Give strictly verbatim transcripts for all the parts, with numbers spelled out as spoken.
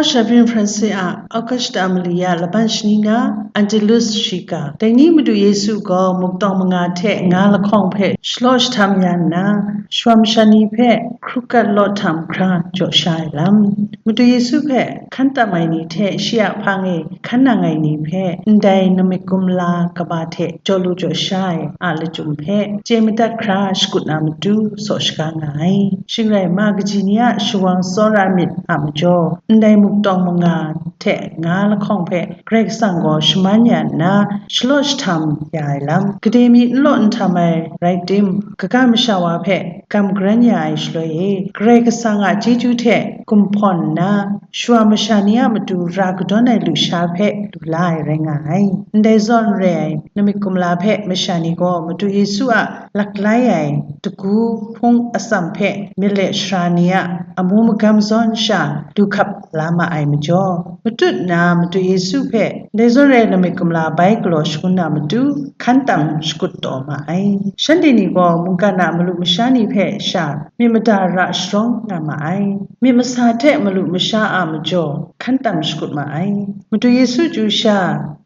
Shabin Francis a August a mali ya laban shani na Angelus shiga. Dai ni Madu Yesu gaw muktawng manga hte nga lahkawng hpe shalaw shatam ya nna, shawa masha ni hpe hkrukat law htam hkra jaw sha ai lam. Madu Yesu hpe hkan tam ai ni hte shi a hpang e hkan nang ai ni hpe ndai namik kumla kaba hte jaw lu jaw sha ai a lachyum hpe chye madat hkra shakut na matu saw shaga nga ai. Shing rai, ma kaji ni a shawang tsawra myit a majaw, ndai muktawng manga hte nga lahkawng hpe Karai Kasang gaw shaman ya nna, shalaw shatam ya ai lam, gade mi n law n htam ai rai tim, kaga masha wa hpe gam garan ya ai shaloi e, Karai Kasang a chyeju hte gumhpawn nna, shawa masha ni a matu ra kadawn ai lusha hpe lu la ai rai nga ai. Ndai zawn re ai namik kumla hpe masha ni gaw Madu Yesu a laklai ai dagu hpung atsam hpe mile shara ni a amu magam zawn sha lu hkap la ma ai majaw, matut nna Madu Yesu hpe ndai zawn re ai namik kumla bai galaw shangun na matu, hkan tam shakut taw ma ai. Shanhte ni gaw mungkan a malu masha ni hpe sha myit mada ra sharawng nga ma ai. Myit masa hte malu masha a majaw hkan tam shakut ma ai. Madu Yesu chyu sha,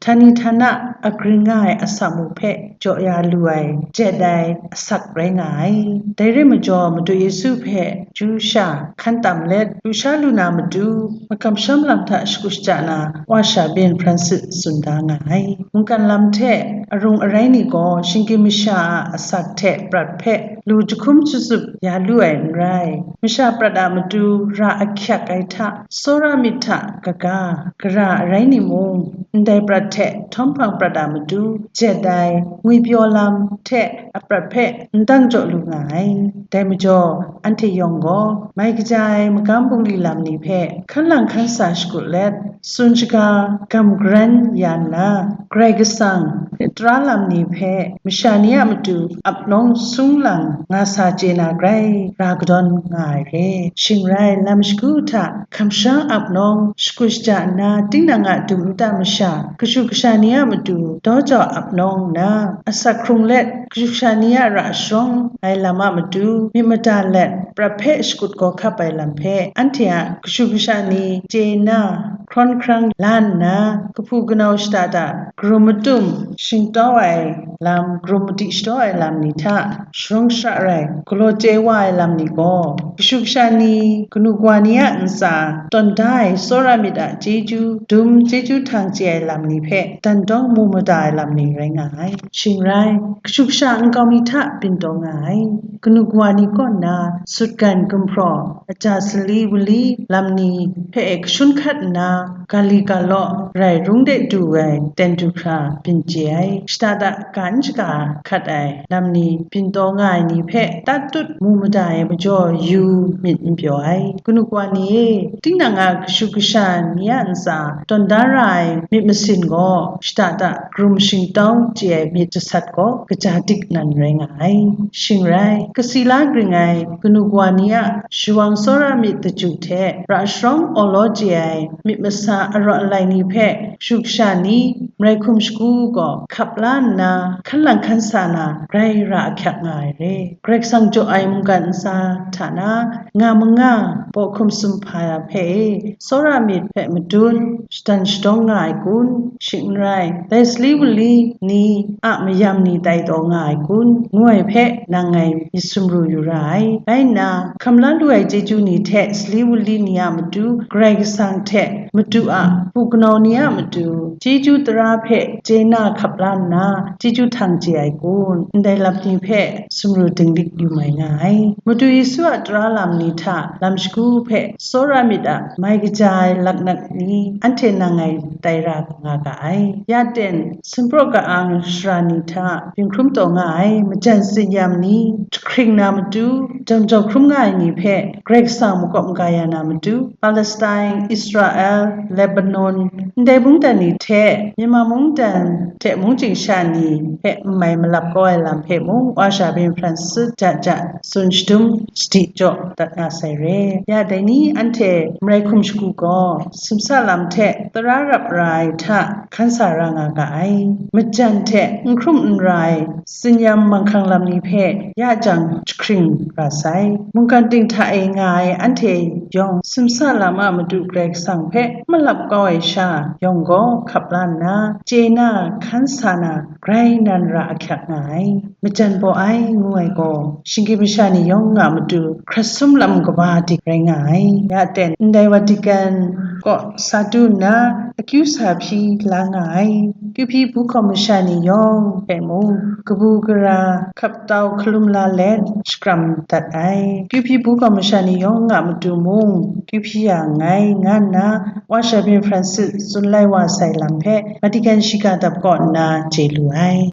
htani htana agring nga ai asak muk hpe jaw ya lu ai, jet ai asak rai nga ai. Dai re majaw, Madu Yesu hpe chyu sha hkan tam let, lusha lu na matu, makamsham lam hta shagu shaja na, Wa Shabin Francis tsun da nga ai. Mungkan lam hte arung arai ni gaw, shinggyim masha a asak hte prat hpe lu jahkum jatsup ya lu ai n rai. Masha prat a matu ra ahkyak ai hta, tsawra myit hta kaga, gara arai ni mung, ndai prat hte htawm hpang prat a matu, jet ai, ngwipyaw lam hte aprat hpe ndang jaw lu nga ai. Dai majaw, anhte yawng gaw, mai kaja ai magam bungli lam ni hpe hkan lang hkan sa shakut let, tsun shaga gam garan ya nna, Karai Kasang hte tara lam ni hpe masha ni a matu ap nawng sung lang nga sa chye na grai ra kadawn nga ai re. Shing rai, lam shagu hta kamsham ap nawng shagu shaja nna, tinang a du nta masha, kashu kasha ni a matu daw jau ap nawng nna, asak hkrung let kashu kasha ni a ra sharawng ai lam a matu, myit mada let prat hpe shakut gaw hkap ai lam hpe, anhte a kashu kasha ni chye nna, hkrawn hkrang la nna, kahpu kanau shada da, karum matum shingtau ai lam, karum madi shadaw ai lam ni hta, sharawng shara rai, galaw chye wa ai lam ni gaw, kashu kasha ni, kanu kawa ni a ntsa tawn da ai tsawra myit a chyeju dum, chyeju htang chye ai lam ni hpe, dan dawng mu mada ai lam ni rai nga ai. Shing rai, kashu kasha nkau mi hta byin taw nga ai. Kanu kawa ni kaw nna, sutgan gumhpraw, aja sali wali lam ni hpe kashun hkat nna, ga li ga law rai rung de du ai ten du hkra byin chye ai. Shada da ga n shaga hkat ai lam ni byin taw nga ai ni hpe tat tut mu mada ai majaw yu myit n pyaw ai. Kanu kawa ni e, tinang a kashu kasha ni a ntsa tawn da ra ai myit masin gaw shada da karum shingtau chye ai myit jasat gaw kaja dik nan rai nga ai. Shing rai, kasi la gring ai kanu kawa ni a shawang tsawra myit daju hte ra sharawng awlaw chye ai myit masa arawn alai ni hpe kashu kasha ni marai hkum shagu gaw hkap la nna, hkan lang hkan sa na grai ra ahkyak nga ai re. Karai Kasang jaw ai mungkan ntsa hta na nga manga baw hkum sumhpa hpe e, tsawra myit hpe madun shadan shadawng nga ai kun? Shing n rai, dai sali wali ni a mayam ni tai taw nga ai kun, ngu ai hpe nang ngai myit sumru yu ra ai. Rai nna, hkam la lu ai chyeju ni hte sali wali ni a matu Karai Kasang hte Madu a hpu kanau ni a matu chyeju tara hpe chye na hkap la nna, chyeju htang chye ai kun? Ndai lam ni hpe sumru dinglik yu mai nga ai. Madu Yesu a tara lam ni hta lam shagu hpe tsawra myit a mai kaja ai laknak ni anhte nang ngai tai ra nga ga ai. Ya ten, sinpraw ka-ang shara ni hta byin hkrum taw nga ai, majan tsin-yam ni, jahkring na matu, jam jau hkrum nga ai ni hpe Karai Kasang makawp maga ya na matu, Palestine, Israel, Lebanon, ndai mungdan ni hte Myanmar mungdan hte mungchying sha ni hpe n mai malap kau ai lam hpe mung, Wa Sha Byin Francis ja ja tsun shadum sadi jaw dat nga sai re. Ya dai ni anhte marai hkum shagu gaw, simsa lam hte tara rap ra ai hta hkan sa ra nga ga ai. Majan hte n hkrum n ra ai tsinyam manghkang lam ni hpe ya jang jahkring ra sai. Mungkan ting hta e nga ai anhte yawng simsa lam a matu Karai Kasang hpe malap kau ai sha yawng gaw hkap la nna, chye na, hkan sa na, grai nan ra ahkyak nga ai. Majan baw ai ngu ai gaw, shinggyim masha ni yawng a matu hkrat sum lam kaba dik rai nga ai. Ya ten, ndai Vatican kaw sa du nna, akyu sa hpyi la nga ai. Kyu hpyi bu hkawm masha ni yawng hpe mung, kabu gara hkap tau hkalum la let shakram dat ai. Kyu hpyi bu hkawm masha ni yawng a matu mung, kyu hpyi ya nngai, nga nna Wa Sha Byin Francis tsun lai wa sai lam hpe Vatican shiga dap kaw nna chye lu ai.